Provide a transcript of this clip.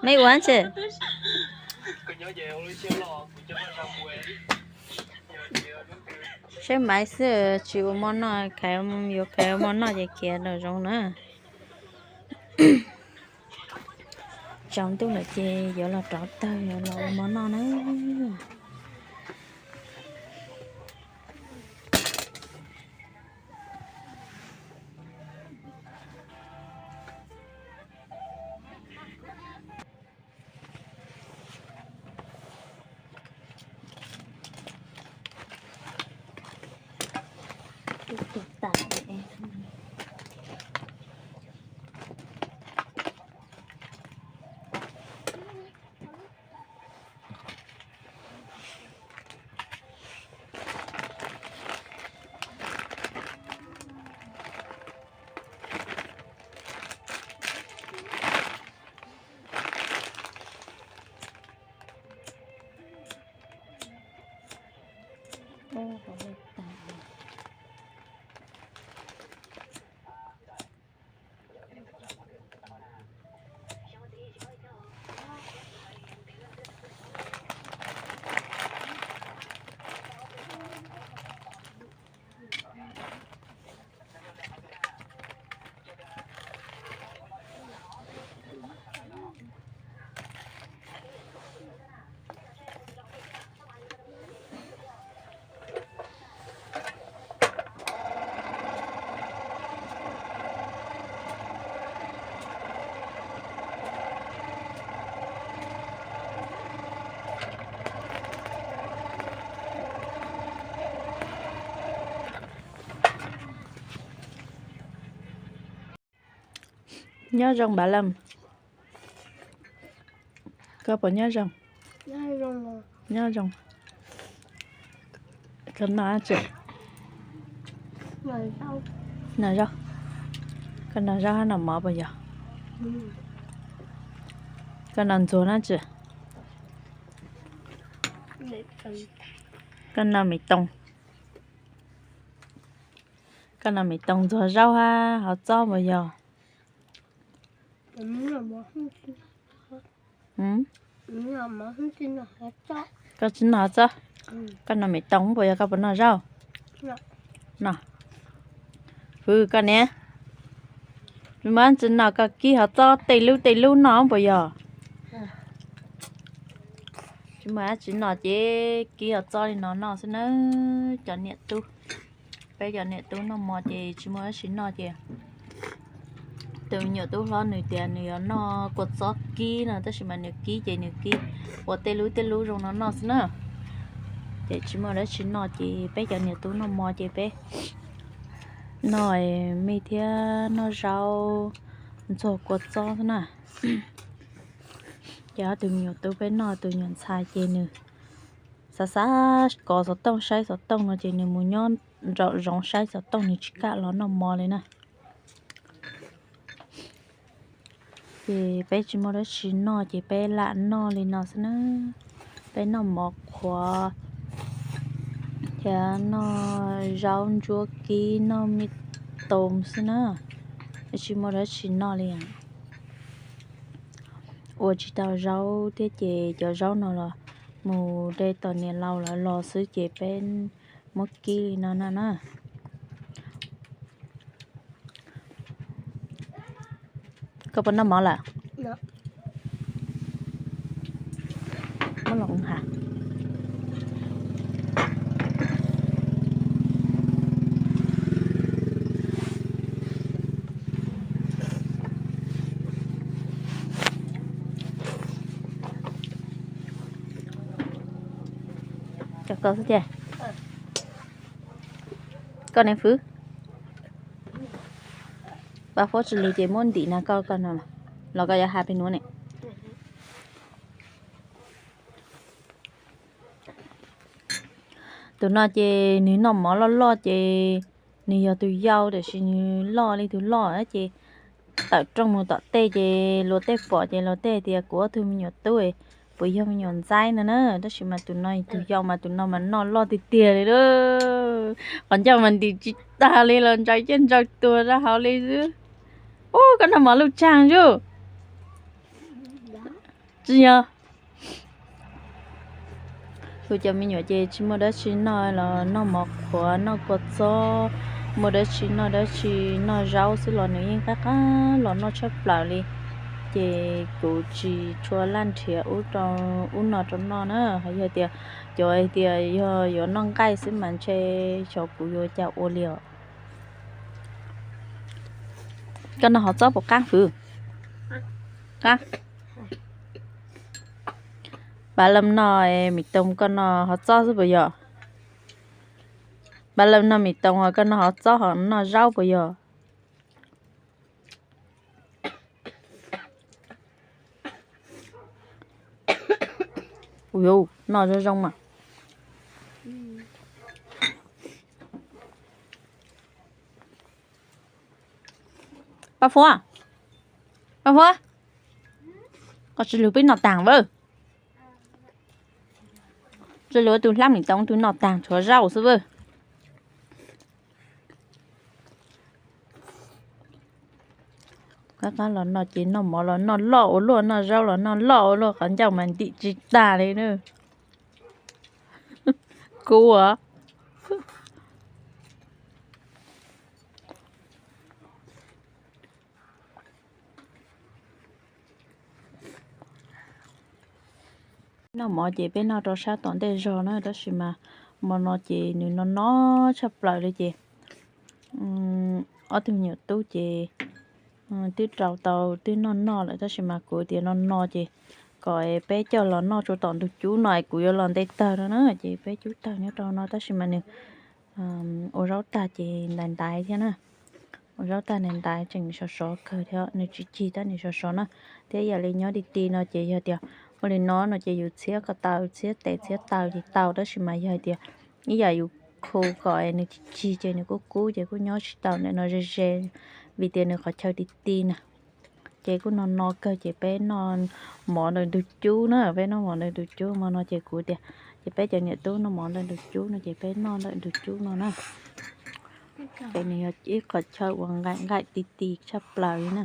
Mej ua tsi? Saib maiv xwb tsis ua mov noj, yuav khaws ua mov noj ces khiav los zoo na. Tsaus ntuj lawm ces yuav los rov tawg yuav los ua mov noj na. Nyob zoo Npav Leej, koj puas nyob zoo? Nyob zoo. Koj noj tsi? Noj zaub. Koj noj zaub hab noj mov puas yog? Koj noj ntxuag na tsi? Koj noj me tooj. Koj noj me tooj ntxuag zaub hab hov txob puas yog? Koj tsi noj hov txob, koj noj me tooj puas yog? Koj puas noj zaub? Noj. Hwv koj niam, tsis muaj dab tsi noj koj kib hov txob tej lub tej lub noj puas yog? Tsis muaj dab tsi noj ces kib hov txob li no noj xwb nawb cov niam tub. Peb cov niam tub noj mov ces tsis muaj dab tsi noj ces tus me nyuam tub hlob nws tias nws yuav noj kua txob kib no tab sis mas nws kib ces nws kib ua tej lub tej lub zoo no noj xwb na. Ces tsis muaj dab tsi noj ces peb cov niam tub noj mov ces peb noj me thiab noj zaub ntxuag kua txob xwb na. Ces ob tug me nyuam tub peb noj, tus me nyuam ntxhais ces nws xav xav kov xov tooj saib xov tooj no ces nws mus nyob nraum zoov saib xov tooj nws tsis kam los noj mov li na. Ces peb tsis muaj dab tsi noj ces peb lam noj li no xwb na. Peb noj mov qhuav thiab noj zaub ntsuab kib noj me tooj xwb na. Peb tsis muaj dab tsi noj li. Ua tsis tau zaub thiab ces cov zaub no los mus de tom niam laus lawv los xwb ces peb muab kib li no na na. Koj puas noj mov lawm? Muab los ha. Cov koj xwb ces koj niam fwv, pab fuab tsis lwg ces muab ntim na koj, koj no los koj yuav ha pem nuav ne. Tus no ces nws noj mov loj loj ces nws yog tus yau tiam sis nws loj li tus loj ces tawm rooj mus tom tej ces luag tej pom ces luag tej tias kuv ob tug me nyuam tub puas yog me nyuam ntxaib no na. Tab sis mas tus no tus yau mas tus no mas noj loj tiag tiag li lawm. Qhov ncauj mas ntim tsis tag li los ntsaws ciaj ntsaws tuag rau hauv li xwb. Ub, koj noj mov luj tsaug zuj. Tsis yog, kuv cov me nyuam ces tsis muaj dab tsi noj los noj mov qhuav noj kua txob, muaj dab tsi noj dab tsi, noj zaub xwb los nws yeej qab qab los noj tshaj plaws li. Ces kuv tsis tshua laj nrhiav ub rau, ub no rau noj na. Yog tias cov hais tias yog yuav noj nqaij xwb mas ntshe xyov kuv yuav cas ua li os. Koj noj hov txob puas qab fwv? Qab. Pab Lam noj mis toog, koj noj hov txob xwb puas yog? Pab Lam noj mis toog ho koj noj hov txob ho noj zaub puas yog? Ua, noj zoo zoo mas. Paj Fuab, Paj Fuab, koj tsis lwg peb noj taag vwj. Tsis lwg tus hlab mis toog tus noj taag tshuav zaub xwb vwj. Qab qab los noj ces noj mov los noj loj ua luaj, noj zaub los noj loj ua luaj, qhov ncauj mas ntim tsis tag li na. Kuv as. Noj mov ces peb noj rau sab tom ntej zog na, tab sis mas hmo no ces nws no no tshaj plaws li ces ob tug me nyuam tub ces twb rau tau twb noj noj lawm, tab sis mas kuv tias no no ces kom peb coj los noj tsuas tom ntug cub no es kuv yuav los nte tawg no na, ces peb cub tawg nyob rau no tab sis mas nws ua zaub tag ces ntaiv ntaiv thiab na. Ua zaub tag ntaiv ntaiv tseem sov sov kawg thiab, nws tsis cig tab nws sov sov na. Thiab yam li nyob ti ti no ces yog tias ua li no no ces yus txhiab ko taw, txhiab tes txhiab taw ces tau, tab sis mas yog hais tias ib yam yus khu kom nws cig cig ces nws kuj kub ces kuj nyob tsis tau ntawm no ze ze, vim tias nws qhov chaw ti ti na. Ces kuj no no kawg ces peb noj mov ntawm ntug cub na, peb noj mov ntawm ntug cub hmo no ces kuv tias ces peb cov niam tub noj mov ntawm ntug cub no ces peb noj ntawm ntug cub no na. Ces nws yog ib qhov chaw uas nqaim nqaim ti ti tshaj plaws li na.